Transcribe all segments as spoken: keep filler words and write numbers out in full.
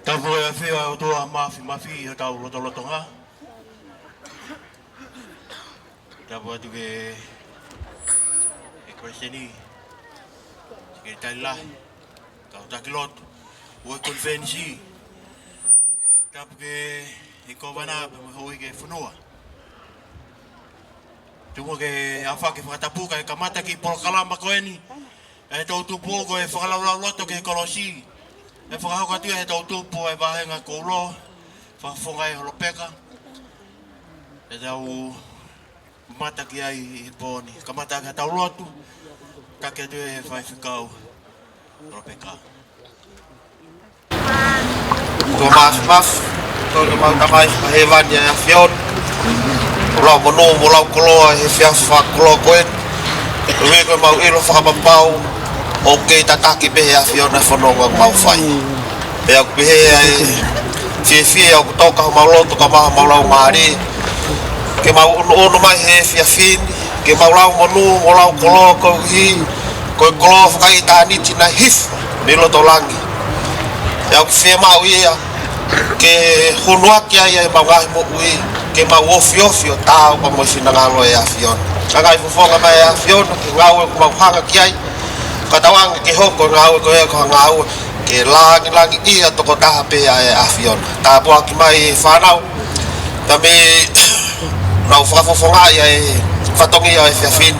Tapu ʻa e ʻafio ʻa e ʻOtua Māfimafi ʻi hotau lotolotonga. Tapu atu ki he Palesiteni, Sekelitali Lahi, kau taki lotu, ʻo e konifelenisi. Tapu ki he Kōvana pea mo e houʻeiki ʻo e fonua. Tuku ke u ʻoatu ʻa e fakatapu kae kamata e kiʻi polokalama ko eni ʻa e toʻutupu ko e fakalaulauloto ki he kolosi. ʻE fakahoko atu ia ʻe he toʻutupu ʻo e vāhenga ko ʻUlo, Fakafofonga ʻa Holopeka. ʻE tau mamata ki ai ʻi he pō ni. Kamata ʻaki ʻetau lotu, taki atu ʻe he faifekau Holopeka. ʻOtua Māfimafi, ʻOtua ʻemau Tamai Fakahēvani, ʻa e ʻAfiona, ʻoku mau monū, ʻoku mau koloa he efiafi fakakoloa ko eni. Koeʻuhi ko ʻemau ʻilo fakapapau ʻoku kei tataki pē ʻe he ʻAfiona e fononga ʻoku mau fai. Pea ʻoku pehē ʻa e fiefia ʻoku toka homau loto kae ʻumaʻā homau laumālie, ke mau ʻunuʻunu mai he efiafi ni, ke mau lau monū, mau lau koloa koeʻuhi ko e koloa fakaʻitāniti naʻe hifo mei loto langi. Pea ʻoku fiemaʻu ia ke hunuaki ai ʻemau ngaahi moʻui, ke mau ofiofi ʻo taau pea mo e finangalo ʻo e ʻAfiona. Ka ngaahi fofonga mai ʻa e ʻAfiona, ke ngāue ʻoku mau hanga ki ai, ka tauange ke hoko e ngāue ko ia ko ha ngāue ke langilangiʻia tokotaha pē ʻa e ʻAfiona. Tāpuaki mai e fānau, pea mei lau fakafofonga ʻa e fatongia ʻo e efiafi ni,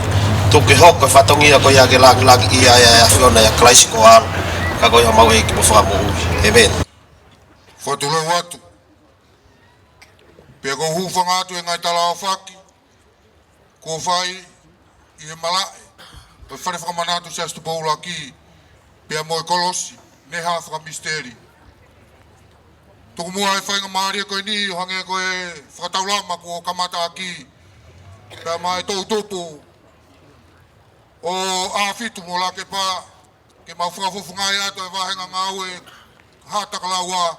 tuku ke hoko e fatongia ko ia ke langilangiʻia ʻa e ʻAfiona, ʻia Kalaisi ko ho ʻAlo, ka ko homau ʻEiki mo Fakamoʻui. ʻĒmeni. Fakatulou atu. Pea ʻoku ou hūfanga atu he ngaahi tala aofaki kuo fai ʻi he malaʻe ʻo e Fale Fakamanatu Siaosi Tupou ʻUluaki, pea mo e kolosi ne hā fakamisiteli. Tuku muʻa e faingamālie ko eni ʻo hangē ko e fakataulama kuo kamata ʻaki, pea mo e toʻutupu ʻo ʻAfitu mo Lakepa, ke mau fakafofongaʻi atu e vāhenga ngāue Haʻa Takalaua,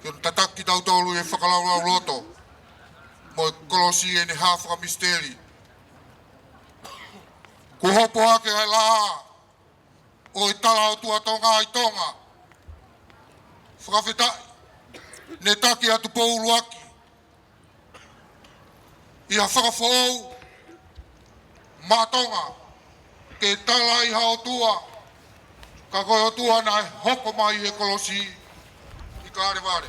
ke tataki kitautolu ʻi he fakalaulauloto mo e kolosi ʻi heʻene hā fakamisiteli. Kuo hopo hake ʻa e laʻā ʻo e tala ʻOtua Tonga ʻi Tonga. Fakafetaʻi, ne taki ʻa Tupou ʻUluaki ʻi ha fakafoʻou maʻa Tonga ke tala ai ha ʻOtua, ka ko e ʻOtua naʻe hoko mai he kolosi ʻi Kalevale.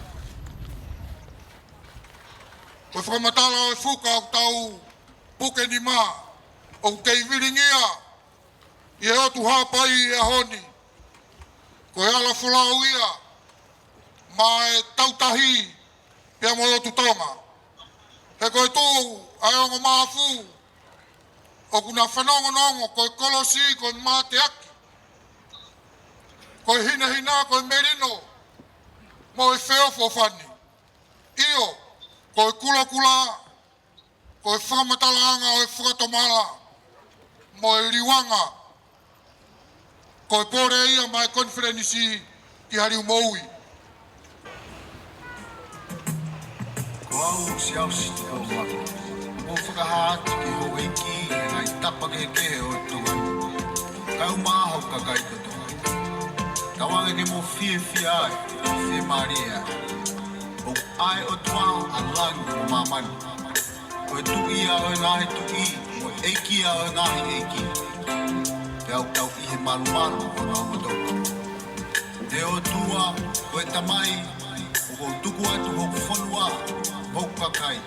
Ko e fakamatala ʻo e fuka ʻoku tau puke nima, ʻoku kei vilingia ʻi he ʻOtu Haʻapai he ʻaho ni, ko e ala folau ia maʻa e Tautahi pea mo e ʻOtu Tonga. He ko e tuʻu ʻa e ongo māfana ʻoku na fanongonongo ko e kolosi ko e mateaki, ko e hinehina, ko e melino, mo e feʻofoʻofani. ʻIo, ko e kulokula, ko e fakamatalaʻanga ʻo e fakatomala mo e liuanga, ko e pole ia maʻa e konifelenisi ki ha liu moʻui. Ko au Siaosi Tupou ʻUluaki, ʻoku ou fakahā atu ki he houʻeiki ʻi he ngaahi tapa kehekehe ʻo e Tonga ni, kae ʻumaʻā hoku kakai kotoa. Tauange ke mou fiefia ai, fiemālie ai. ʻOku ʻa e ʻOtua ʻa langi mo māmani. Ko e Tuʻi ia ʻo e ngaahi tuʻi, mo e ʻEiki ia ʻo e ngaahi ʻeiki. Pea ʻoku tau ʻi he malumalu ʻo hono ongo toko. ʻE ʻOtua, ko e Tamai, ʻoku ou tuku atu hoku fonua, hoku kakai,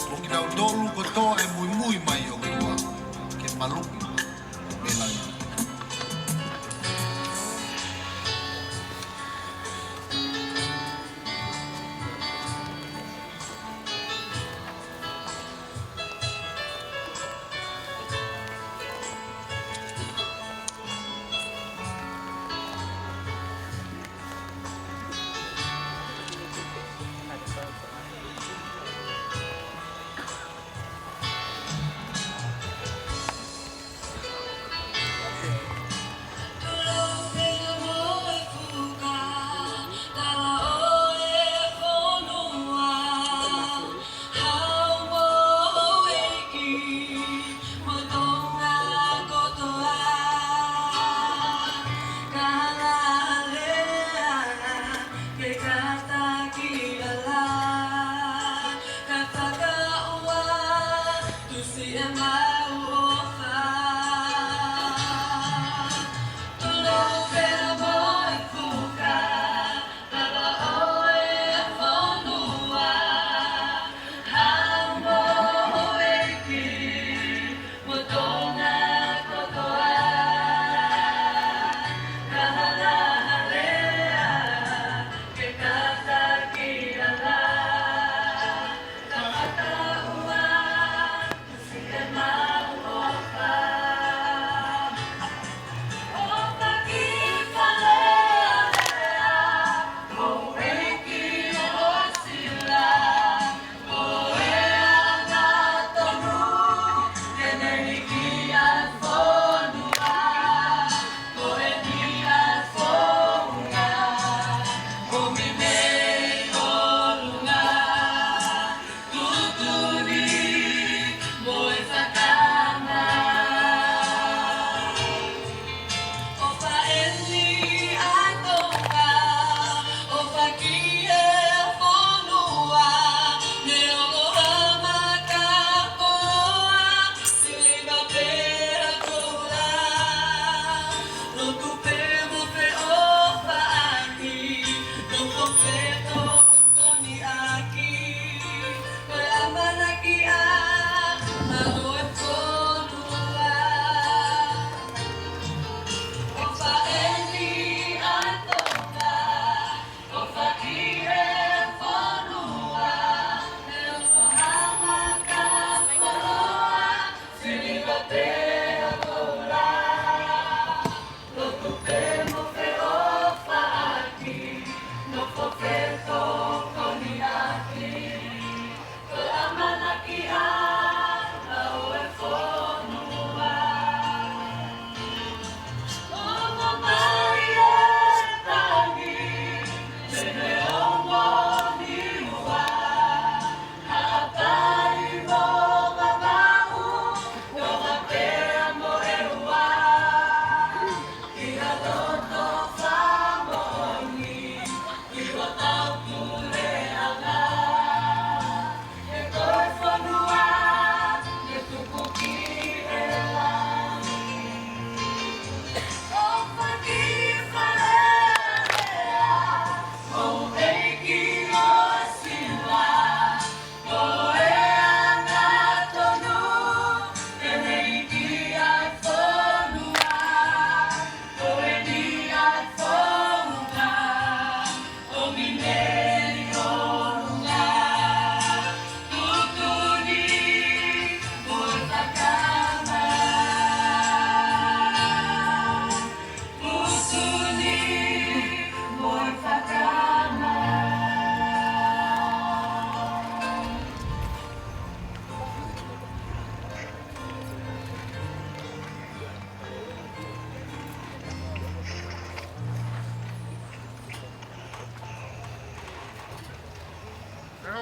mo kinautolu kotoa ʻe muimui mai ʻOtua, ke maluʻi mei langi.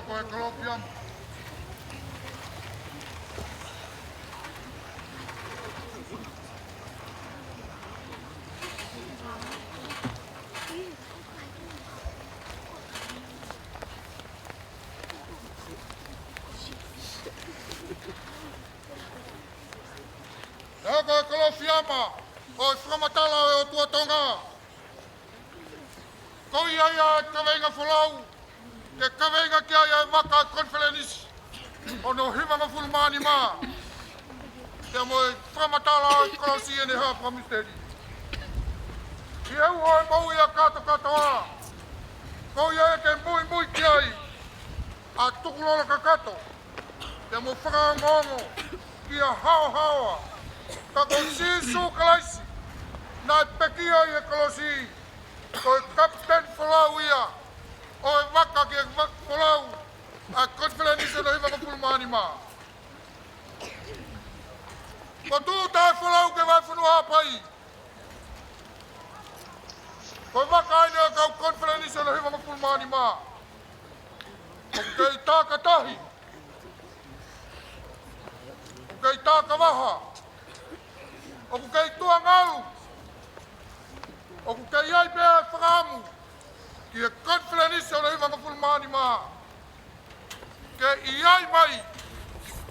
Ko e Kalofiama. Ko e Kalofiama ʻo e fakamatala ʻo e ʻOtua Tonga. Ko ia ia e kaveinga folau ke kaveinga ki ai e vaka Konifelenisi hono hivangofulu mā nima. Pea mo e fakamatala ʻo e kolosi ʻene hā fakamisiteli. ʻI he uho e moʻui ʻa kātokātoa, ko ia ia ke muimui ki ai ʻa e tukulolo kakato, pea mo e fakaongoongo ki he haohaoa. Ka ko Sīsū Kalaisi naʻe pekia ʻi he kolosi, ko e kapiteni folau ia ʻo e vaka ki he vaka folau ʻa e Konifelenisi hono hivangofulu mā nima. Ko e tuʻu taʻefolau ki he vahefonua Haʻapai, ko e vaka ʻeni ʻo e kau Konifelenisi hono hivangofulu mā nima. ʻOku kei tākatahi, ʻoku kei tākavaha, ʻoku kei tuʻangalu, ʻoku kei ʻi ai pē ʻa e fakaʻamu ki he Konifelenisi hono hivangofulu mā nima ke ʻi ai mai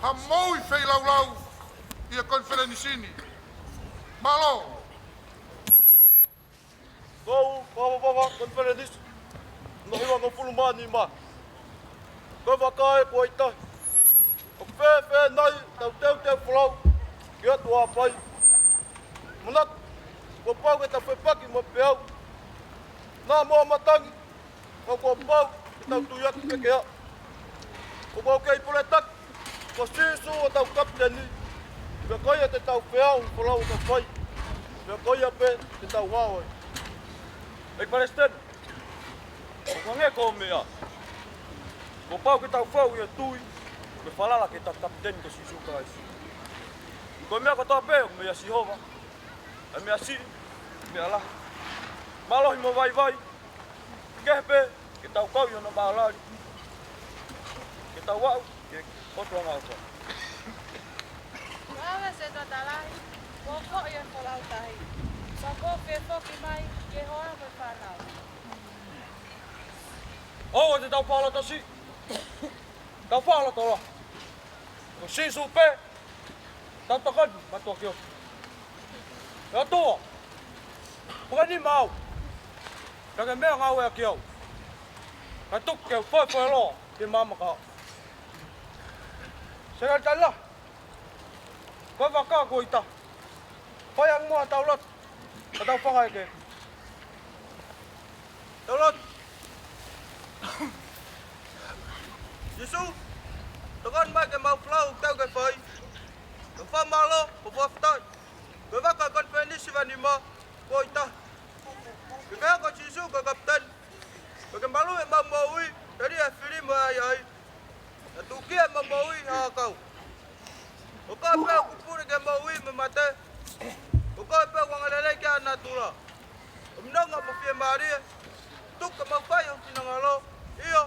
ha moʻui feilaulau ʻi he Konifelenisi ni. Mālō. Ko e fakavavevave Konifelenisi hono hivangofulu mā nima. Ko e vaka ē kuo ʻi tahi. ʻOku fēfē nai ʻetau teuteu folau ki he ʻOtua Haʻapai? Manatu, kuo pau ke tau fepaki mo e peau. Naʻa mo e matangi, ka kuo pau ke tau tui atu pē ki ai. ʻOku ou kei pule taki ko Sīsū hotau kapiteni, pea ko ia te tau feau folau ʻo tau fai, pea ko ia pē te tau hao ai. ʻEiki Palesiteni, ʻoku hangē ko e meʻa, kuo pau ke tau fou ʻi he tui mo e falala ki heʻetau kapiteni ko Sīsū Kalaisi. Ko e meʻa kotoa pē ʻoku mei ʻia Sihova, ʻa e meʻa siʻi, meʻa lahi, mālohi mo vaivai, kehe pē ke tau kau ʻi hono mālali, ke tau aʻu ki he ʻOtua Ngāue Fai. Ko au ʻa e setuata lahi, kuo foʻi ʻa e folau tahi, pea kuo u fie foki mai ki he hoa mo e fānau. ʻOua te tau fakalotosiʻi, tau fakalotolahi. Ko Sīsū pē tau tokoni maʻa e tuʻa ki he ʻOtua. ʻE ʻOtua, puke nima au, pea ke meʻangāueʻaki au, kae tuku ke u foefoeloa ki he maama kahaʻu. Sekelitali Lahi, ko e vaka kuo ʻi tahi. Fai ange muʻa hotau lotu, ka tau fakaʻekeʻeke. Tau lotu. Sīsū, tokoni mai ki he maʻu folau ʻoku tau kei fai. Ka fakamālō, ka fakafetaʻi. Ko e vaka Konifelenisi hiva nima kuo ʻi tahi. Ke ke hoko Sīsū ko e kapiteni, pea ke maluʻi ʻemau moʻui, telia e fili mo e ʻahiʻahi. Naʻa tukia ʻemau moʻui ʻi he ʻakau. Ko koe pē ʻoku pule ki he moʻui mo e mate. Ko koe pē ʻoku angalelei ki ai ʻa natula. ʻOmi nonga mo e fiemālie, tuku ke mau fai ho finangalo. ʻIo,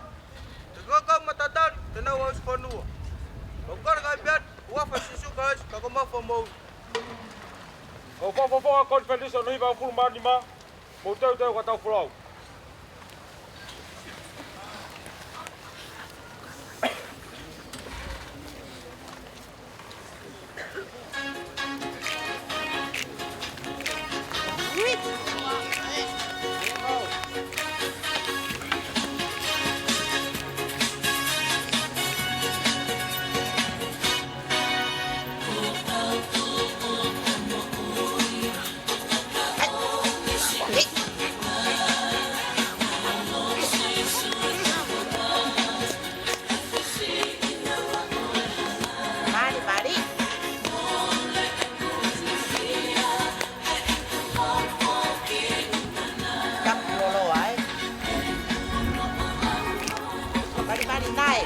ke ke kau mo e tatali, ke nau aʻusia e fonua. Mau kole kae pehē, ʻi he huafa ʻo Sīsū Kalaisi, ko homau Fakamoʻui. Ko e fakafofonga Konifelenisi hono hivangofulu mā nima, mou teuteu ka tau folau. Mali, mali. Tapu loloa, ē. Mali, mali, nai.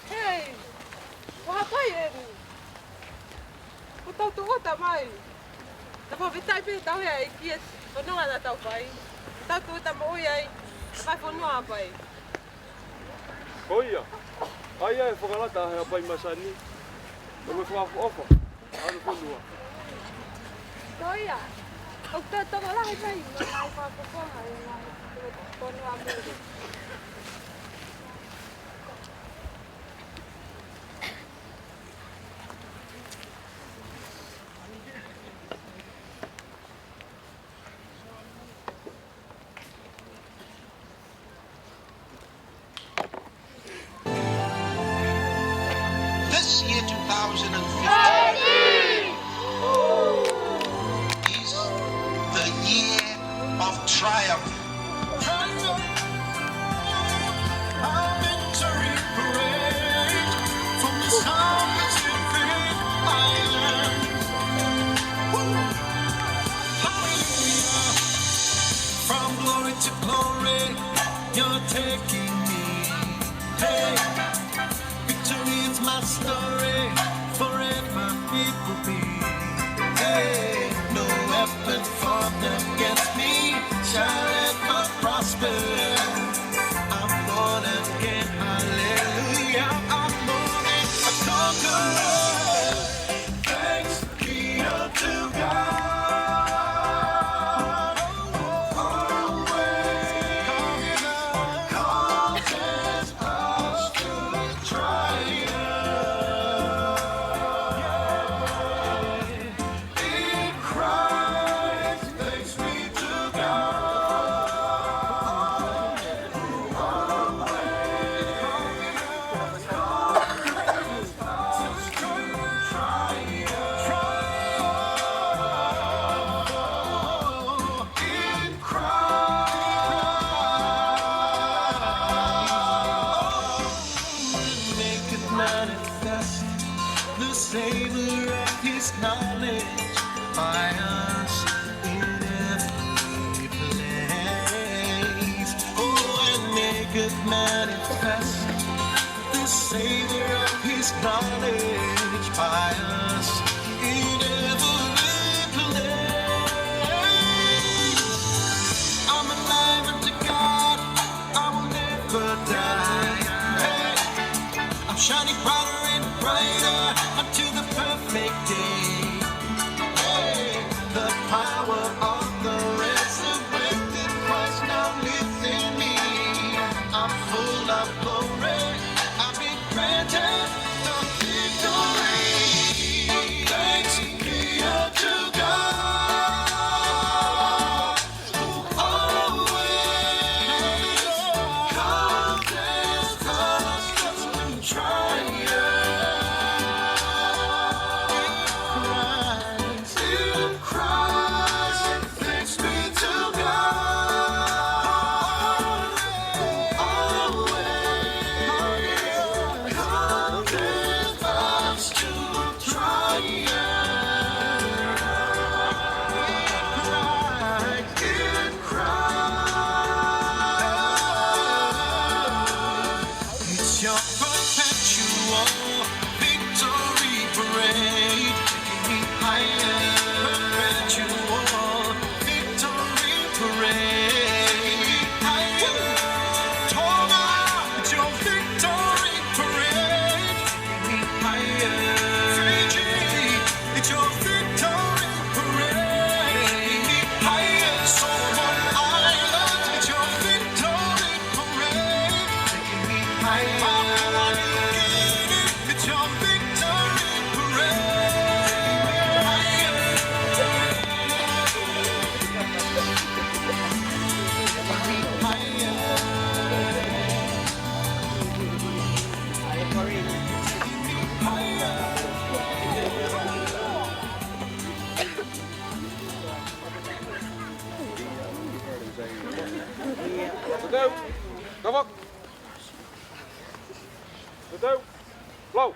Hei, ʻoku hapai eni. Ko tau tūʻuta mai. Tau fakafetaʻi pē tau he ʻEiki e fononga naʻa tau fai. Tau tūʻuta moʻui ai. Tau fai fonua hapai. Ko ia, ʻa ia ʻe fakalata he hapai masani, ʻo ne fakaʻofoʻofa ʻa hono fonua. Ko ia, ʻoku tau tokolahi mai, ʻo ne fakaʻofoʻofa ʻa e ngaahi fonua muli. This year, two thousand fifteen, is the year of triumph. Our victory parade from the South Pacific Island. Woo! Hallelujah. From glory to glory, you're taking me. Hey, victory is my story, forever it will be. Hey, no weapon formed against me shall ever prosper. I'm born again, hallelujah. I'm more than a conqueror. Thanks be unto God. Always causes us to triumph. In Christ, thanks be to God. Make it manifest the savor of his knowledge by us in every place. Oh, and make it manifest the savor of his knowledge by us in every place. I'm alive unto God, I will never die. Hey, I'm shining brighter and brighter until the perfect day. Hey, the Power of the resurrected Christ now lives in me. I'm full of glory. I've been granted the victory. Thanks be unto God, who always causes us to triumph. In Christ, thanks be to God, always causes us to triumph. In Christ, it's your perpetual victory parade. Taking me higher. Perpetual victory parade. Higher. Tonga, it's your victory parade. Fiji, it's your victory parade. Solomon Islands, it's your victory parade. Papua New Guinea, it's your victory parade. Tau. Tau. Lau.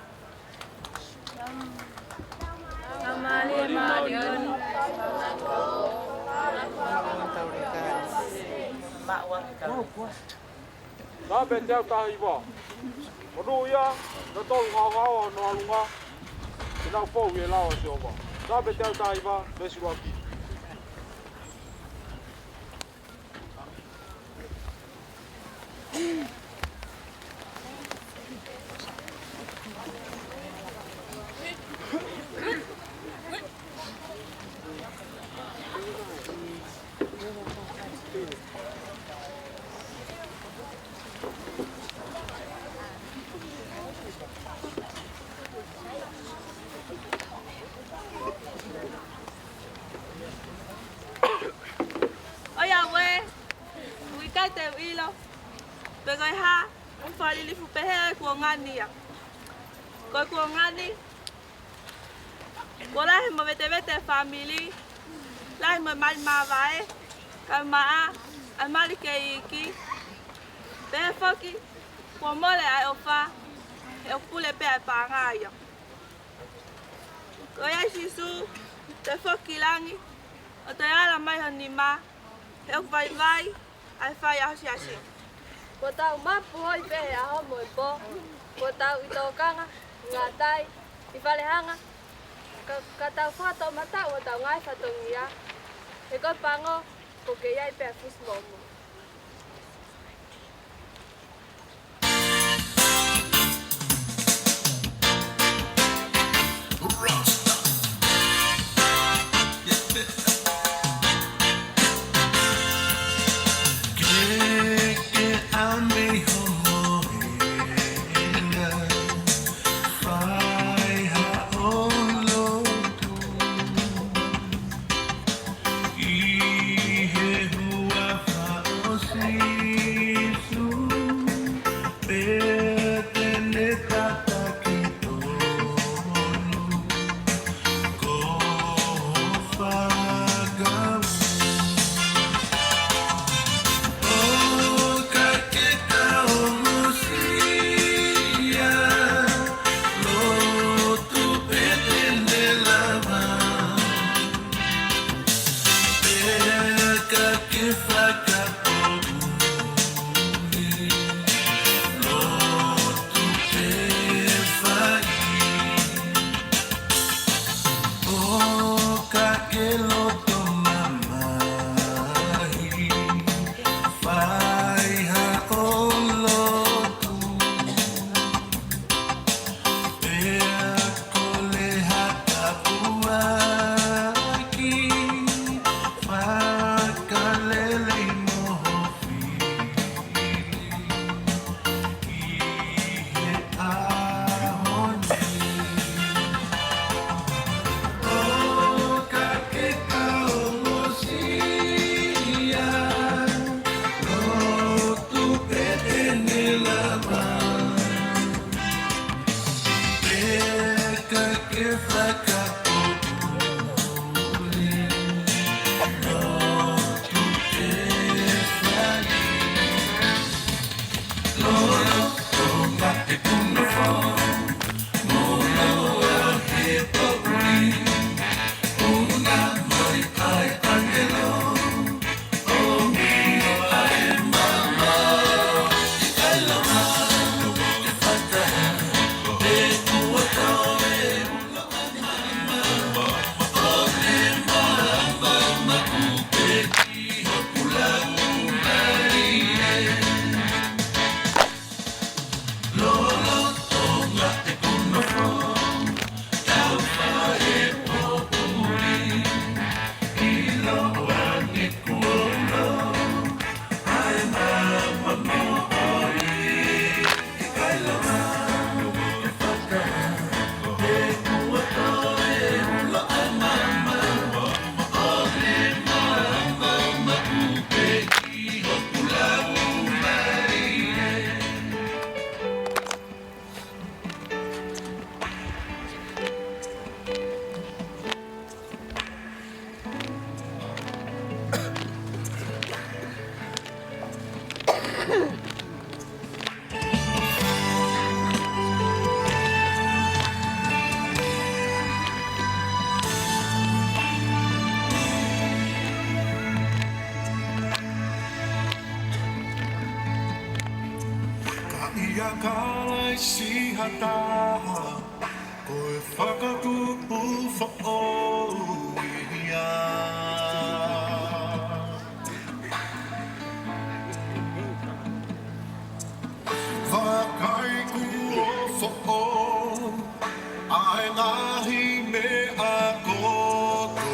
Taha pē teau taha hiva. Monūʻia, naʻa tolu ngaungaua hono ʻalunga, te nau fou ʻi he lao ʻa Sihova. Taha pē teau taha hiva, veesi ʻuluaki. ʻOiauē, ʻoku ʻikai te u ʻilo pe ko e hā ʻoku fakalilifu pehē ʻa e kuonga ni ia. Ko e kuonga ni, kuo lahi mo vetevete e fāmili, lahi mo e mali māvae, kae ʻumaʻā ʻa e mali kei iiki. Pehē foki, kuo mole ʻa e ʻofa, he ʻoku pule pē ʻa e paʻanga ia. Ko ia ai Sīsū, toe foki ki langi, ʻo toe ala mai ho nima, he ʻoku vaivai ʻa e fai ʻa ho siasi. Kuo tau mapu hoi pē he ʻaho mo e pō, kuo tau ʻi tōkanga, ngātai, ʻi falehanga, ka, ka tau fakatoʻomataʻu hotau ngaahi fatongia, he ko e pango, ʻoku kei ʻi ai pē ʻa e fusi moʻomoʻo. Ka ʻi ai ha Kalaisi ha taha, ko e fakatupu foʻou ia. Vakai kuo foʻou ʻa e ngaahi meʻa kotoa.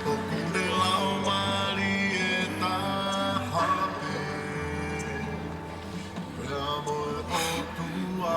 ʻOku ne laumālie taha pē, pea mo e ʻOtua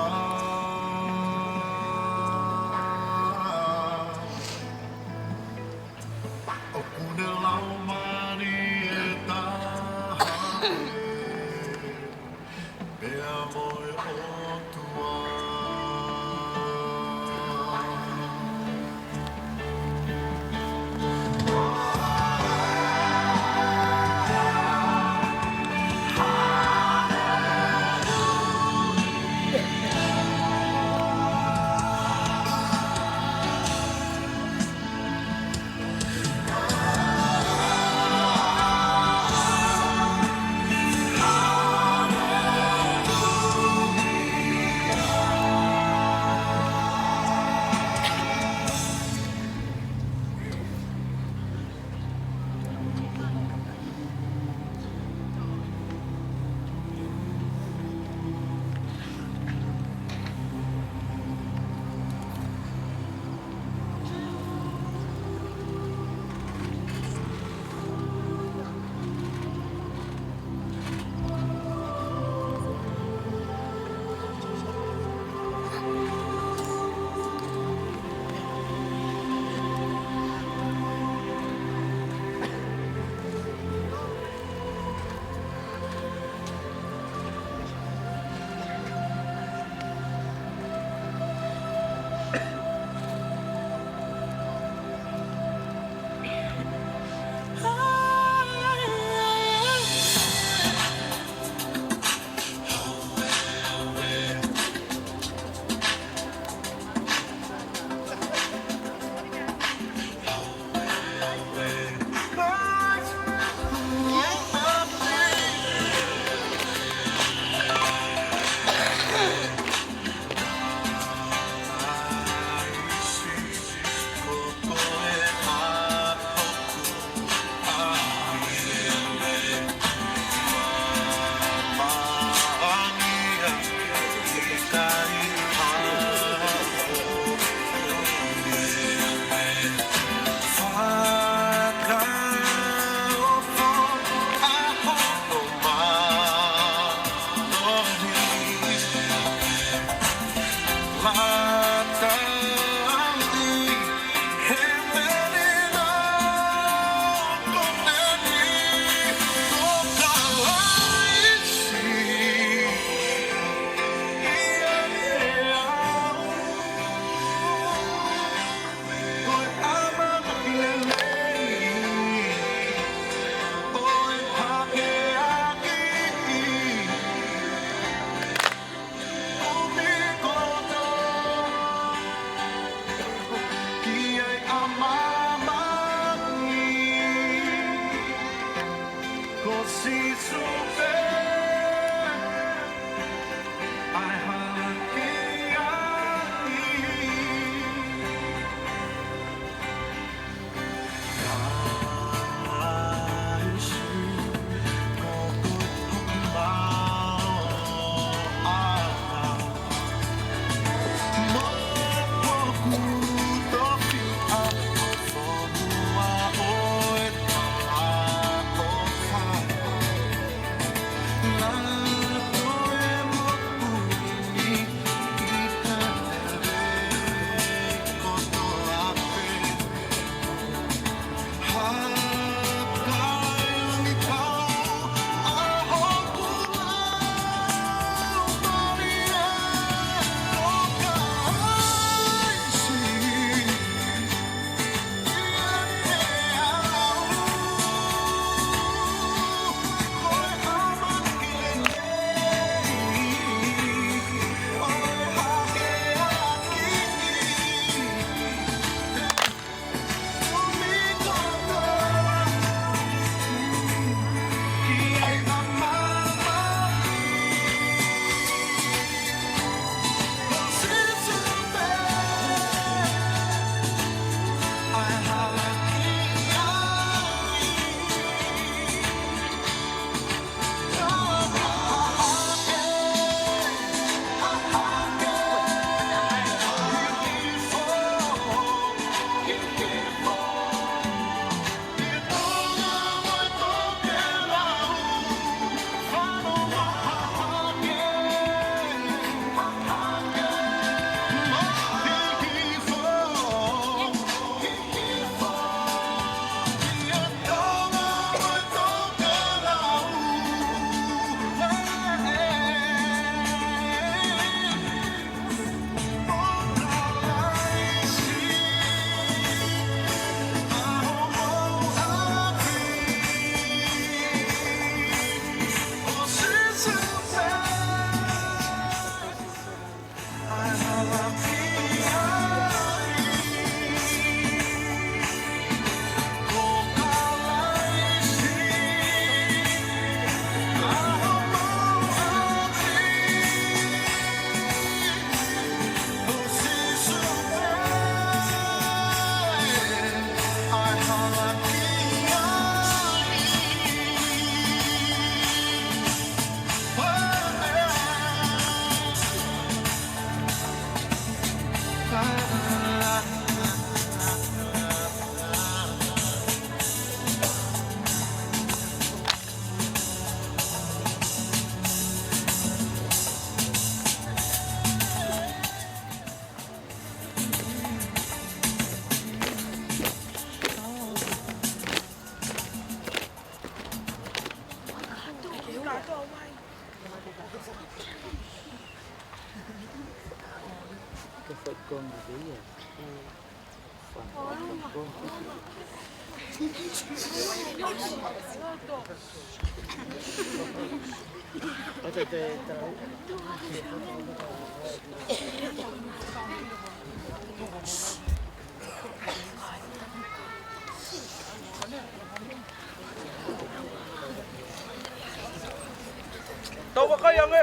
Tau vakai ange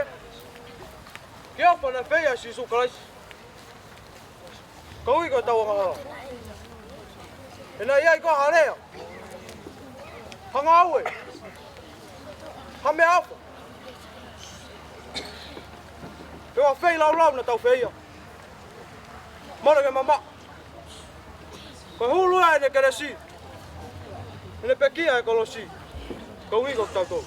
ki he ʻofa naʻe fai ʻe Sīsū Kalaisi. Koeʻuhi ko ʻetau angahala. He naʻe ʻi ai ko ha lea, ha ngāue, ha meʻaʻofa, pe ko ha feilaulau naʻa tau fai. Mole ke mamaʻo. Ko e hulu ia ʻene kelesi, ʻene pekia he kolosi, koeʻuhi ko kitautolu.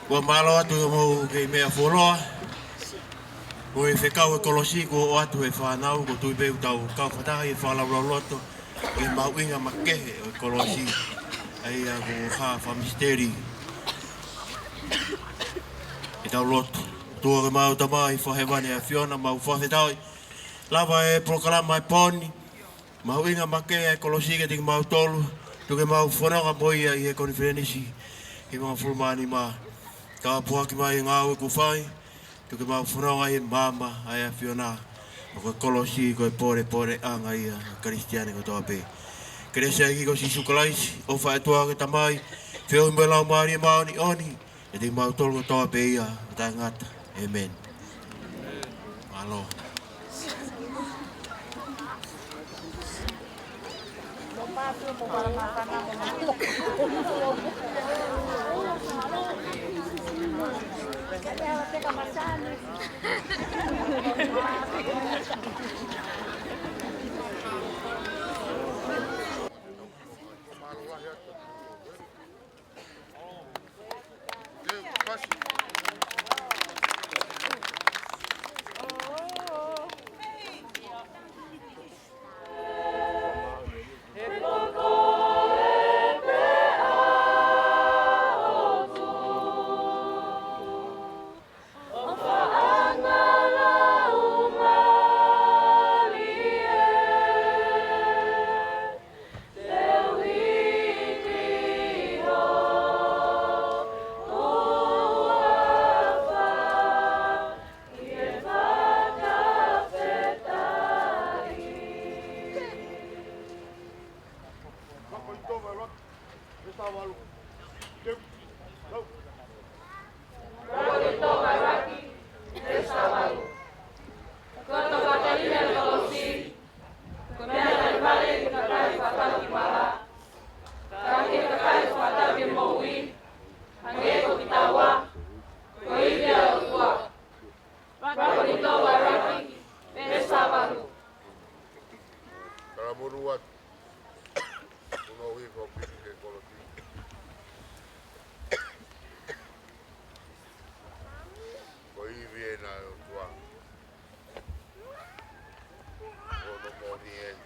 Kuo mālō atu e mou kei meʻa fuoloa. Ko e fekau e kolosi kuo ʻoatu he fānau, ʻoku ou tui pē ʻoku tau kau fakataha ʻi he fakalaulauloto ki he mahuʻinga makehe ʻo e kolosi. ʻA ia ko e hā fakamisiteli. Ke tau lotu. ʻOtua ko homau Tamai fakahēvani ʻa e ʻAfiona, mau fakafetaʻi. Lava e polokalama he pō ni. Mahuʻinga makehe e kolosi kiate kimautolu, tuku ke mau fononga mo ia ʻi he konifelenisi hivangofulu mā nima. Tāpuaki mai e ngāue kuo fai, tuku ke mau fononga ʻi he maama ʻa e ʻAfiona. ʻA ia ko e kolosi ko e pōlepole ʻanga ia ʻo e Kalisitiane kotoa pē. Kelesi ʻa e ʻEiki ko Sīsū Kalaisi, ʻofa ʻa e ʻOtua ko e Tamai, feohi mo e Laumālie Māʻoniʻoni, ʻiate kimautolu kotoa pē ia ʻo taʻengata. ʻĒmeni. Mālō. Ko e tokāteline ʻo e kolosi, ko e meʻa taʻe vale ki he kakai ʻoku fakatau ki mala, ka ki he kakai ʻoku fakatau ki he moʻui, hangē ko kitaua, ko e ivi ʻa e ʻOtua. Fakatau ʻa e ʻuluaki, veesi valu. Talamonu atu. Kuo nau hifo piki he kolosi. Ko e ivi ena ʻa e ʻOtua. Ko hono moʻoni ena.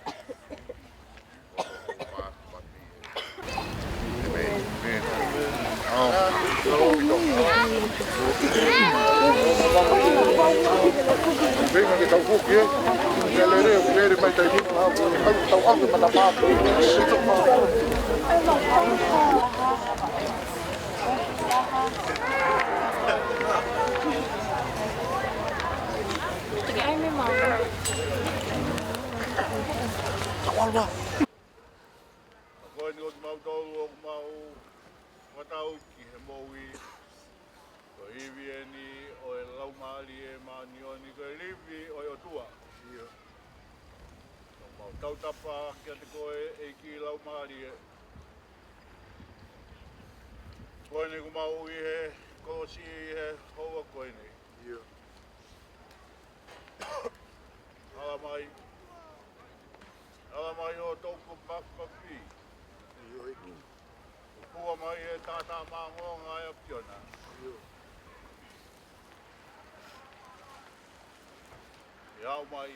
Ko hono mafimafi ena. ʻĒmeni. ʻĒmeni. ʻAo. Venga ke tau foki, ē. Ke lele, lele mai taimi. Tau, tau ʻave mata pā. Ko eni ʻoku mau tau, ʻoku mau fakatau ki he moʻui. Ko e ivi eni ʻo e Laumālie Māʻoniʻoni, ko e ivi ʻo e ʻOtua. ʻIo. ʻOku mau tautapa kiate koe, ʻEiki Laumālie. Ko eni ʻoku mau ʻi he kolosi ʻi he houa ko eni. ʻIo. Ala mai. Ala mai ʻo tau ko mafafi. ʻIo, ʻEiki. Pua mai e taʻataʻa māʻolunga ʻa e ʻAfiona. ʻIo. ʻE aʻu mai.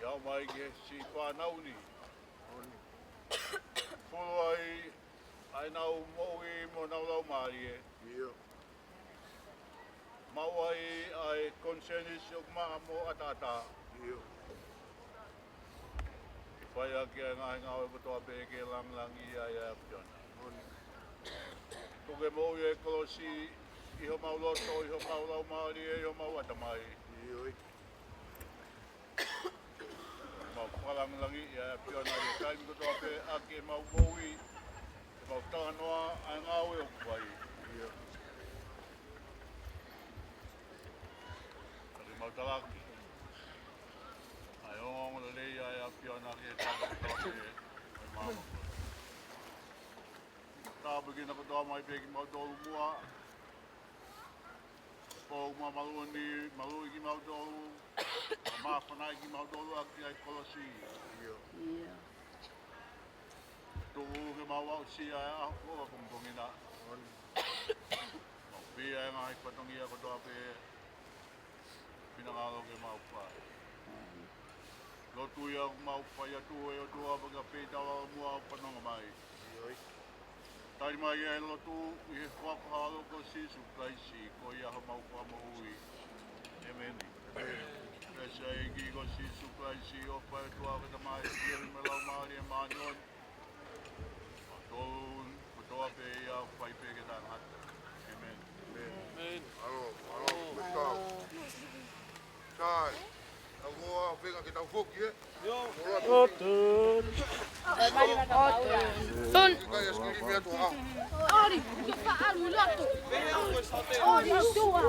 ʻE aʻu mai ki he siʻi fānau ni. ʻOni. Pulu ai ʻa ʻenau moʻui mo ʻenau laumālie. ʻIo. Maʻu ai ʻa e konisēnisi ʻoku maʻa mo ʻataʻatā. ʻIo. Ke fai ʻaki ʻa e ngaahi ngāue kotoa pē ke langilangiʻia ai ʻa e ʻAfiona. ʻOni. Tuku ke moʻui e kolosi ʻi homau loto, ʻi homau laumālie, ʻi homau ʻatamai. ʻIo. Mau fakalangilangiʻia ʻa e ʻAfiona ʻi he taimi kotoa pē ʻaki ʻemau moʻui, ʻemau talanoa, ʻa e ngāue ʻoku fai. ʻIo. Ka ke mau talaki ʻa e ongoongolelei ʻa e ʻAfiona ki he taimi kotoa pē ʻo e māmani. Tāpuekina kotoa mai pē kimautolu muʻa. Pō mamalu ni, maluʻi kimautolu, māfanaʻi kimautolu ʻaki ʻa e kolosi. ʻIo. ʻIo. Tuku ke mau aʻusia ʻa e ʻaho ko ʻapongipongi na. ʻOni. Fatongia kotoa pē, finangalo ke mau fai. Lotu ia ʻoku mau fai atu ʻe ʻOtua, pea ka pei tau ʻalu muʻa ʻo fanongo mai. Tali mai ʻa e lotu ʻi he huafa ʻo ho ʻAlo ko Sīsū Kalaisi, ko ia homau Fakamoʻui. ʻĒmeni. Pea sai ki ko Sīsū Kalaisi, ʻofa ʻa e ʻOtua ko e Tamai, ʻa e ʻAlo mo e Laumālie Māʻoniʻoni. Tolu, kotoa pē ia ʻoku fai pē ke tangata. ʻĒmeni. ʻĒmeni. Alo, alo, koe tau. Sai. Tau ngoa, fenga ke tau foki, ē? Yo. Alo, atu. Tun. Kai askili mea tua. Oli, yo fa alu lato. Oli, tua.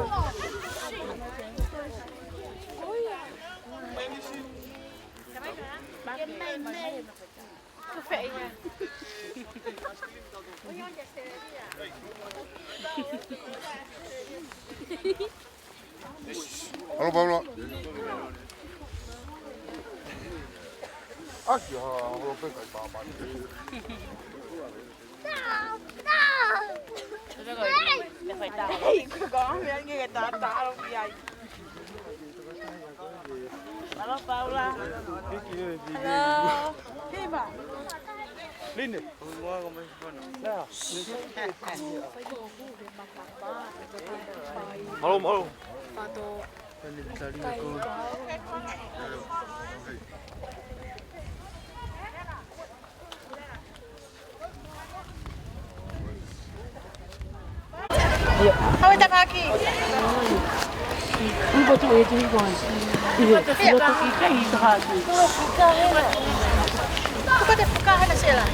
Alo, Paula. Aki, ha, alo, pe, kai, pa, pa. Hei, ko e meʻa ni ke tā, tā, alo, ki ai. Alo, Paula. Alo. Hima. Line. Malo, malo. Hau e takaki. Uko tu e tu iko. Ia, ia, tu i kai i taha atu. Uko te fuka hena sela.